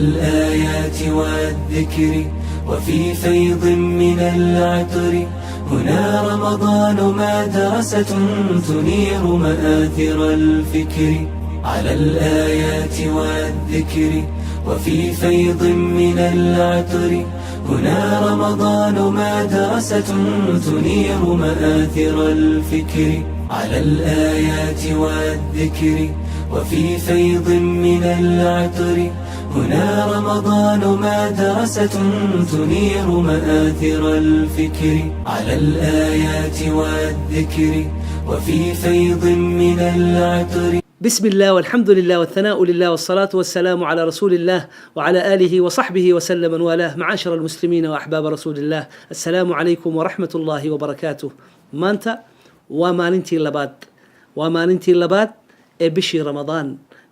الآيات والذكر وفي فيض من العطر. هنا رمضان مدرسة تنير مآثر الفكر. على الآيات والذكر وفي فيض من العطر، هنا رمضان مدرسة تنير مآثر الفكر. على الآيات والذكر وفي فيض من العطر، هنا رمضان مدرسة تنير مآثر الفكر. على الآيات والذكر وفي فيض من العطر. بسم الله والحمد لله والثناء لله والصلاة والسلام على رسول الله وعلى آله وصحبه وسلم من والاه. معاشر المسلمين وأحباب رسول الله، السلام عليكم ورحمة الله وبركاته. Maanta waa maalintii labaad, waa maalintii labaad ee bishii Ramadaan,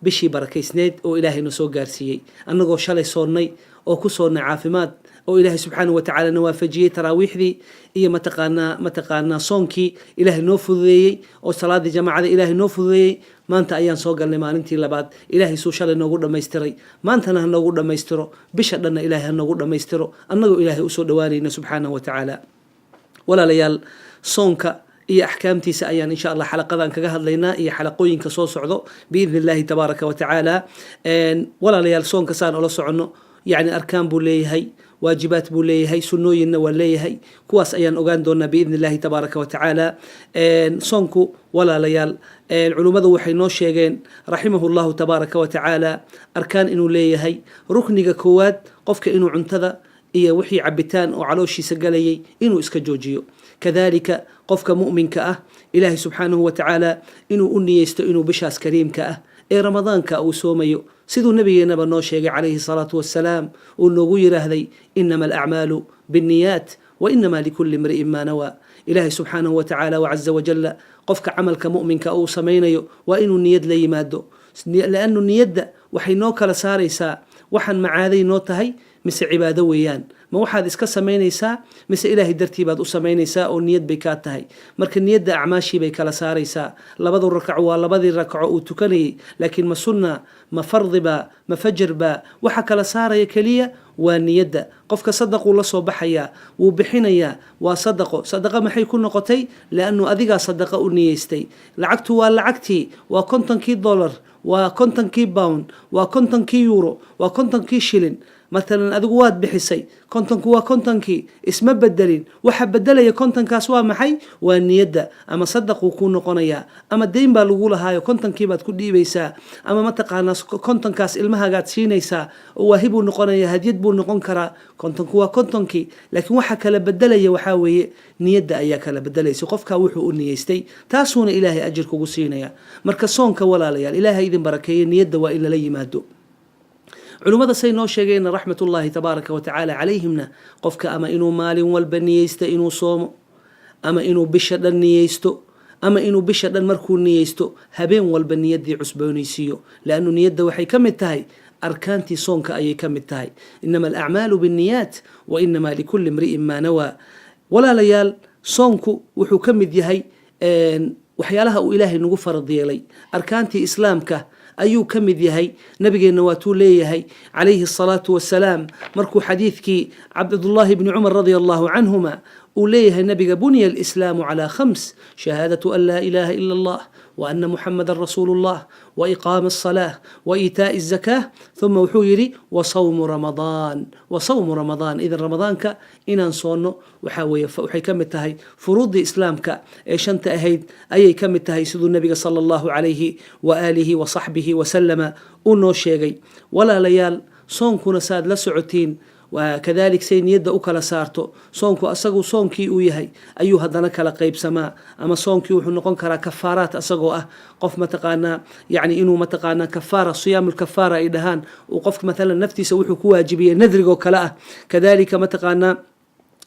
bishii barakaysneed oo Ilaahay na soo gaarsiiyey, annagoo shalay soonnay oo ku soonnay caafimaad, oo Ilaahay subxaanahu wa tacaala na waafajiyey taraawiixdii iyo mataqaanaa soonkii Ilaahay noo fududeeyey, oo salaadii jamaacada Ilaahay noo fududeeyey. Maanta ayaan soo galnay maalintii labaad. Ilaahay suu shalay noogu dhammaystiray, maantana ha noogu dhammaystiro, bisha dhanna Ilaahay ha noogu dhammaystiro, annagoo Ilaahay usoo dhowaanayna subxaanahu wa tacaala. Walaalayaal, soonka iyo axkaamtiisa ayaan insha Allah xalaqadan kaga hadlaynaa iyo xalaqooyinka soo socdo biidni Illahi tabaaraka wa tacaala. Walaalayaal, soonka saan ola soconno, yacni arkaan buu leeyahay, waajibaat buu leeyahay, sunnooyinna waa leeyahay. Kuwaas ayaan ogaan doonaa biidni Illahi tabaaraka wa tacaala. Soonku, walaalayaal, culummadu waxay noo sheegeen raximahu Llahu tabaaraka wa tacaala arkaan inuu leeyahay. Rukniga koowaad, qofka inuu cuntada iyo wixii cabitaan oo calooshiisa galayay inuu iska joojiyo. Kadalika qofka mu'minka ah, Ilaahay subxaanahu wa tacaala inuu u niyeysto inuu bishaas kariimka ah ee Ramadaanka uu soomayo, siduu nabigeenaba noo sheegay calayhi salaatu wassalaam, uu noogu yiraahday: "إنما الأعمال بالنيات وإنما لكل امرئ ما نوى." Ilaahay subxaanahu wa tacaala وعز وجل qofka camalka mu'minka uu samaynayo waa inuu niyad la yimaado, liannu niyadda waxay noo kala saaraysaa waxaan macaaday noo tahay mise cibaado weeyaan. Ma waxaad iska samaynaysaa mise Ilaahay dartii baad u samaynaysaa oo niyad bay kaa tahay? Marka niyadda acmaashii bay kala saaraysaa. Labadu rakaco waa labadii rakaco uu tukanayay, laakiin ma sunna, ma fardiba, ma fajarba? Waxa kala saaraya keliya waa niyadda. Qofka sadaquu la soo baxayaa, wuu bixinayaa, waa sadaqo. Sadaqa maxay ku noqotay? Liannu adigaa sadaqa u niyeystay. Lacagtu waa lacagtii, waa 50kii dollar, waa 50kii pound, waa 50kii euro, waa 50kii shilin matalan. Adigu waad bixisay, 50ku waa 50kii, isma bedelin. Waxa bedelaya 50kaas waa maxay? Waa niyadda. Ama sadaquu kuu noqonayaa, ama deyn baa lagu lahaayo 50kii baad ku dhiibaysaa, ama mataqaanaa 50kaas ilmahagaad siinaysaa oo waahibuu noqonaya, hadyad buu noqon karaa. 50ku waa 50kii, laakiin waxa kala bedelaya waxaa weeye niyadda ayaa kala bedelaysa. Qofkaa wuxuu u niyeystay taasuuna Ilaahay ajir kugu siinaya. Marka soonka, walaalayaal, Ilaahay idin barakeeye, niyadda waa in lala yimaado. Culimmada say noo sheegeenna raxmatullaahi tabaaraka wa tacaala calayhimna, qofka ama inuu maalin walba niyeysto inuu soomo, ama inuu bisha dhan niyeysto, ama inuu bisha dhan markuu niyeysto habeen walba niyaddii cusboonaysiiyo, liannu niyadda waxay ka mid tahay arkaantii soonka ayay ka mid tahay. إنما الأعمال بالنيات وإنما لكل امرئ ما نوى. Walaalayaal, soonku wuxuu ka mid yahay waxyaalaha uu Ilaahay nagu farad yeelay, arkaantii Islaamka ayuu ka mid yahay. Nabigeenna waatuu leeyahay calayhi asalaatu wasalaam, markuu xadiidkii Cabdullaahi bni Cumar radia Allahu canhuma uu leeyahay nabiga: "بني الإسلام على خمس: شهادة أن لا إله إلا الله وأن محمدا رسول الله وإقام الصلاة وإيتاء الزكاة." ثم wuxuu yidhi: "وصوم رمضان، وصوم رمضان." Idan Ramadaanka inaan soonno waxaa weeye waxay ka mid tahay furuuddii Islaamka ee shanta ahayd ayay ka mid tahay, siduu nabiga sala Allahu calayhi وآله وصحبه وسلم uu noo sheegay. Walaalayaal, soonkuna saad la socotiin waa kadalik, say niyadda u kala saarto soonku, asagu soonkii uu yahay ayuu haddana kala qaybsamaa. Ama soonkii wuxuu noqon karaa kafaaraat, asagoo ah qof mataqaanaa yani inuu mataqaanaa kafaara, صيام الكفارة ay dhahaan, uu qofka mathalan naftiisa wuxuu ku waajibiyey nadrigoo kale ah. Kadalika mataqaanaa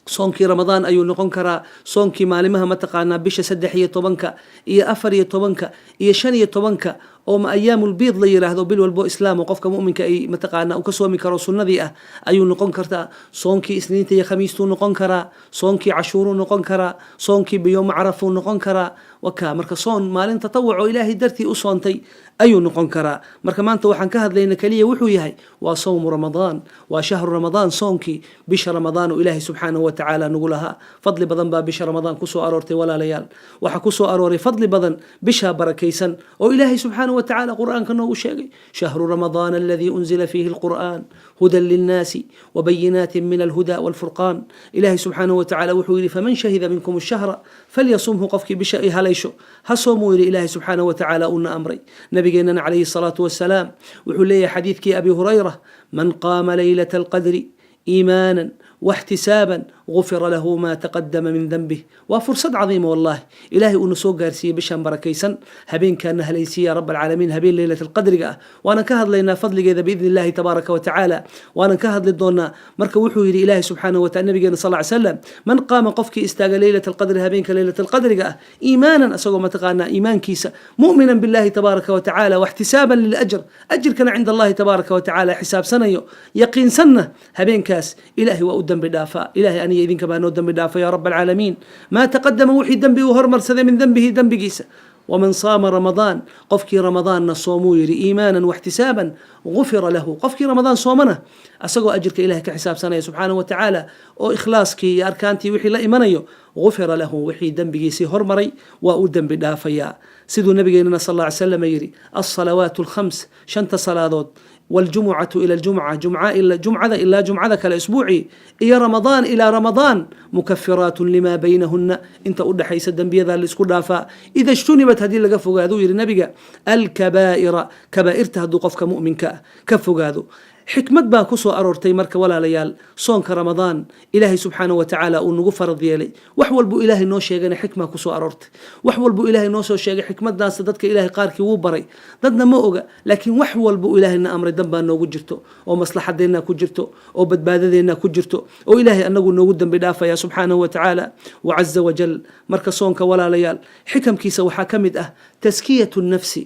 soonkii Ramadaan ayuu noqon karaa, soonkii maalimaha mataqaanaa bisha 13-ka iyo 14-ka iyo 15-ka. Oo ma ayaamulbiid la yiraahdo, bil walbo islaam oo qofka mu'minka ay mataqaana uu ka soomi karo sunnadii ah ayuu noqon kartaa. Soonkii Isniinta iyo Khamiistuu noqon karaa, soonkii Cashuuruu noqon karaa, soonkii biyooma Carafuu noqon karaa. Waka marka soon maalin tatawuc oo Ilaahay dartii u soontay ayuu noqon karaa. Marka maanta waxaan ka hadlayna keliya wuxuu yahay waa sawmu Ramadaan, waa shahru Ramadaan, soonkii bisha Ramadaan oo Ilaahay subxaanahu wa tacaala nagu lahaa. Fadli badan baa bisha Ramadaan kusoo aroortay, walaalayaal. Waxaa kusoo arooray fadli badan bisha barakaysan oo Ilaahay subxaanahu wa tacaala Qur'aanka noogu sheegay: شهر رمضان الذي أنزل فيه القرآن هدى للناس وبينات من الهدى والفرقان. Ilaahay subxaanahu wa tacaala wuxuu yidhi: فمن شهد منكم الشهر فليصمه. Qofkii bisha ay haleysho ha soomuu yidhi Ilaahay subxaanahu wa tacaala uuna amray. Nabigeenana calayhi salaatu wasalaam wuxuu leeyahay xadiidkii Abi Hurayra: من قام ليلة القدر إيمانا واحتسابا غفر له ما تقدم من ذنبه. Waa fursad cadiima wallahi Ilaahay uuna soo gaarsiiyey bishan barakaysan, habeenkaana halaysiiya rab alcaalamiin, habeen leylat alqadriga ah. Waanan ka hadlaynaa fadligeeda biidni Illahi tabaaraka wa tacaala, waanan ka hadli doonaa. Marka wuxuu yidhi Ilaahay subxaanahu wa taala, nabigeena sal ly slam: من قام, qofkii istaaga, ليلة القدر, habeenka leylat alqadriga ah, إيمانا, asagoo mataqaanaa iimaankiisa مؤمنا بالله تبارك وتعالى, واحتسابا للأجر, ajirkana عند الله تبارك وتعالى xisaabsanayo, yaqiinsanna, habeenkaas Ilaahay waa u dembi dhaafaa. Ilahay aniga idinka baa noo dembi dhaafa ya rab alcaalamiin, ما تقدم, wixii dembi uu hormarsaday, من ذنبه, dembigiisa. ومن صام رمضان, qofkii Ramadaanna soomuu yidhi, إيمانا واحتسابا غفر له. Qofkii Ramadaan soomana asagoo ajirka Ilahay ka xisaabsanaya subxaanahu wa tacaala oo ikhlaaskii iyo arkaantii wixii la imanayo, غفر له, wixii dembigiisii hormaray waa u dembi dhaafayaa. Siduu nabigeenana sal alla ly slam yidhi: الصلوات الخمس, shanta salaadood, والجمعة إلى الجمعة, jumca jumcada ilaa jumcada kale isbuucii, iyo رمضان إلى رمضان, مكفرات لما بينهن, inta u dhexaysa dembiyada laisku dhaafaa, إذا اجتنبت, haddii laga fogaado, yidhi nabiga, الكبائر, kabaa'irta hadduu qofka mu'minka ah ka fogaado. Xikmad baa ku soo aroortay. Marka walaalayaal, soonka Ramadaan Ilaahay subxaanahu wa tacaala uu nagu farad yeelay, wax walbuu Ilaahay noo sheegayna xikma ku soo aroortay. Wax walbuu Ilaahay noo soo sheegay xikmadaas dadka Ilaahay qaarkii wuu baray, dadna ma oga. Laakiin wax walbuu Ilaahayna amray dan baa noogu jirto, oo maslaxadeenna ku jirto, oo badbaadadeenna ku jirto, oo Ilaahay anagu noogu dembi dhaafaya subxaanahu wa tacaala وعز وجل. Marka soonka, walaalayaal, xikamkiisa waxaa ka mid ah تزكية النفس,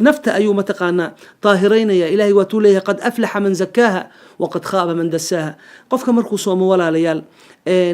nafta ayuu mataqaanaa daahiraynaya. Ilahay waatuu leeyahay: قد أفلح من زكاها وقد خاب من دساها. Qofka markuu soomo, walaalayaal,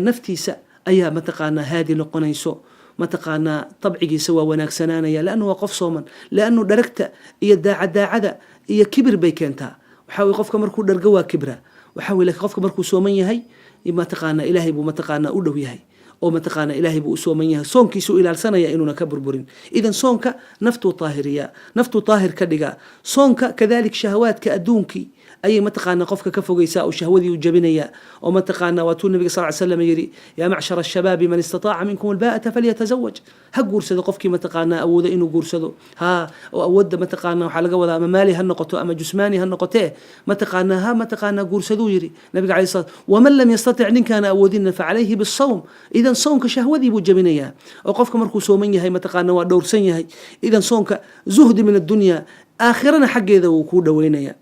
naftiisa ayaa mataqaanaa haadi noqonayso, mataqaanaa dabcigiisa waa wanaagsanaanaya, لأنه waa qof sooman. لأنه dharagta iyo daacadaacada iyo kibir bay keentaa. Waxaa weye qofka markuu dhargo waa kibra. Waxaa weye lakin qofka markuu sooman yahay, mataqaanaa Ilaahay buu mataqaanaa u dhow yahay, oo mataqaana Ilaahay buu u sooman yahay, soonkiisuu ilaalsanaya inuuna ka burburin. Idan soonka naftuu taahiriyaa, naftuu taahir ka dhigaa. Soonka كذلك shahawaadka adduunkii ayay mataqaana qofka ka fogeysaa oo shahwadii u jabinayaa, oo mataqaana waatuu nabiga sal slam yidhi: يا معشر الشباب من استطاع منكم الباءة فليتزوج. Ha guursado qofkii mataqaana awoodo inuu guursado. Ha oo awoodda mataqaana waxaa laga wadaa ama maali ha noqoto ama jusmaani ha noqotee, mataqaana ha mataqaana guursaduu yidhi nabiga alayh salat. ومن لم يستطع, ninkaana awoodina, فعليه بالصوم. Idan soonka shahwadii buu jabinayaa, oo qofka markuu sooman yahay mataqaana waa dhowrsan yahay. Idan soonka زهد من الدنيا, aakhirana xaggeeda wuu kuu dhoweynaya.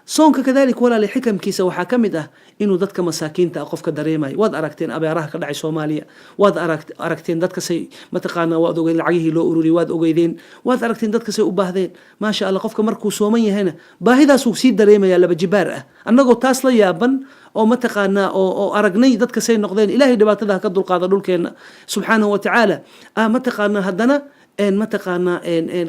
Soonka كذلك, walaale, xikamkiisa waxaa ka mid ah inuu dadka masaakiinta ah qofka dareemayo. Waad aragteen abeeraha ka dhacay Soomaaliya, waad aragteen dadka say mataqaana, waad ogeyd lacagihii loo ururiyay, waad ogeydeen, waad aragteen dadka say u baahdeen. Maasha Allah, qofka markuu sooman yahayna baahidaasuu sii dareemaya laba jibaar ah. Annagoo taas la yaaban oo mataqaanaa oo aragnay dadka say noqdeen, Ilaahay dhibaatada ha ka dulqaada dhulkeenna subxaanahu wa tacaala, mataqaanaa haddana mataqaanaa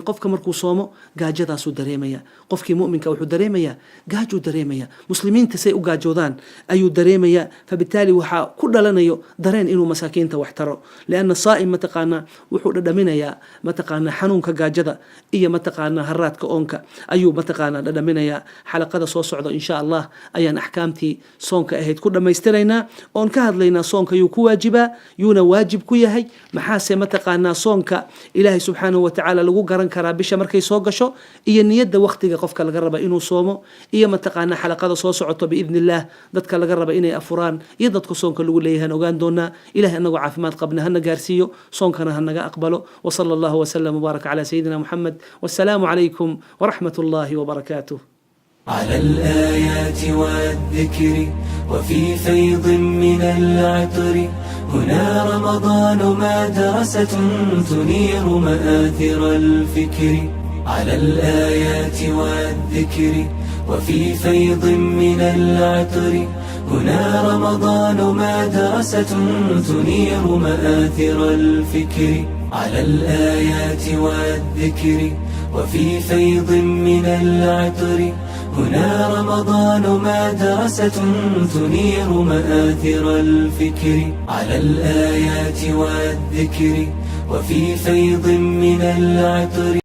qofka markuu soomo gaajadaasuu dareemaya. Qofkii muminka wuxuu dareemayaa gaajuu dareemaya, muslimiinta say u gaajoodaan ayuu dareemayaa. فبالتالي waxaa ku dhalanayo dareen inuu masaakiinta wax taro, لأن صائم mataqaanaa wuxuu dhadhaminayaa mataqaanaa xanuunka gaajada iyo mataqaanaa haraadka oonka ayuu mataqaanaa dhadhaminayaa. Xalaqada soo socda insha Allah ayaan axkaamtii soonka ahayd ku dhammaystiraynaa, oon ka hadlaynaa soonka yuu ku waajibaa, yuuna waajib ku yahay, maxaase mataqaanaa soonka Ilaahay subxaanahu wa tacaala lagu garan karaa bisha markay soo gasho, iyo niyadda waqtiga qofka laga raba inuu soomo, iyo mataqaanaa xalaqada soo socoto biidni Illah dadka laga raba inay afuraan iyo dadka soonka lagu leeyahay ogaan doonaa. Ilahay anagoo caafimaad qabna hana gaarsiiyo, soonkana hanaga aqbalo. وصلى الله وسلم وبارك على سيدنا محمد، والسلام عليكم ورحمة الله وبركاته. على الآيات والذكر وفي فيض من العطر، هنا رمضان مدرسة تنير مآثر الفكر. على الآيات والذكر وفي فيض من العطر. هنا رمضان مدرسة تنير مآثر الفكر. على الآيات والذكر وفي فيض من العطر. هنا رمضان مدرسة تنير مآثر الفكر. على الآيات والذكر وفي فيض من العطر.